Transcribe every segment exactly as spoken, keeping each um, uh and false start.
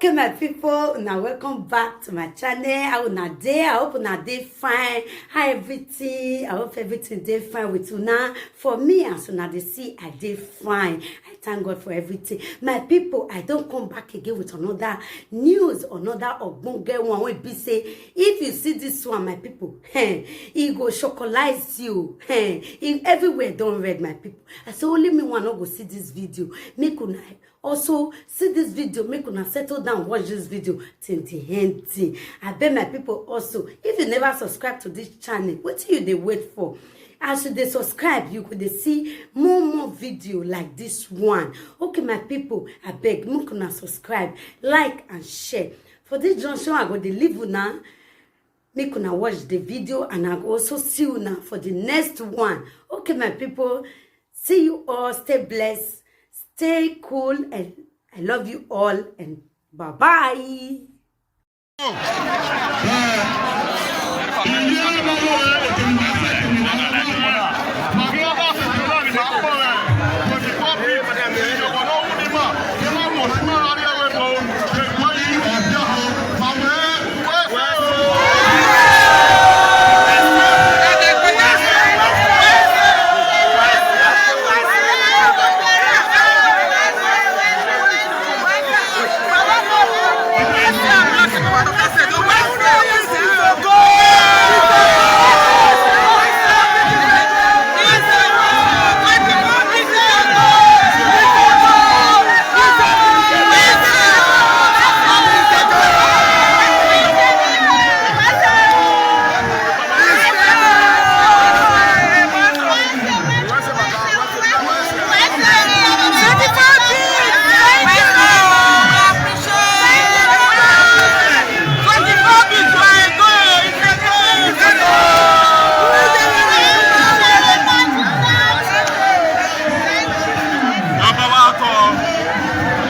Okay, my people, now welcome back to my channel. How una dey? I hope una dey fine. How everything? I hope everything dey fine with una. For me, as una dey see, I dey fine. I thank God for everything. My people, I don come back again with another news, another ogbonge one wey be say, if you see this one, my people, eh, e go chocolize you. Eh, e, everywhere don red, my people. I say only me one no go see this video. Make una also see this video, make una settle down, watch this video till the end thing. I beg my people also, if you never subscribe to this channel, wetin you dey wait for? As you dey subscribe, you go dey see more more video like this one. Okay, my people, I beg, make una subscribe, like and share. For this junction, I go dey leave una. Make una watch the video and I go also see una for the next one. Okay, my people, see you all. Stay blessed, stay cool, and I love you all. And bye bye.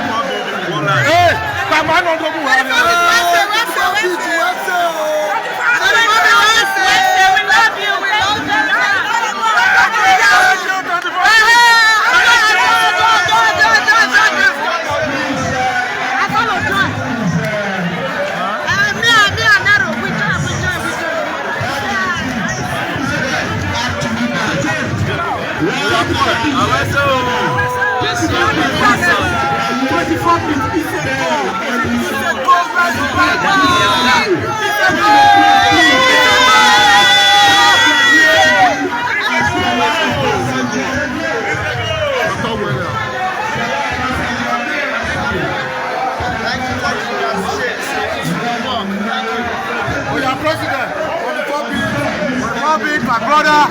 Hey, Baba no go Buhari. Oya, president, on the topic, on the topic, my brother.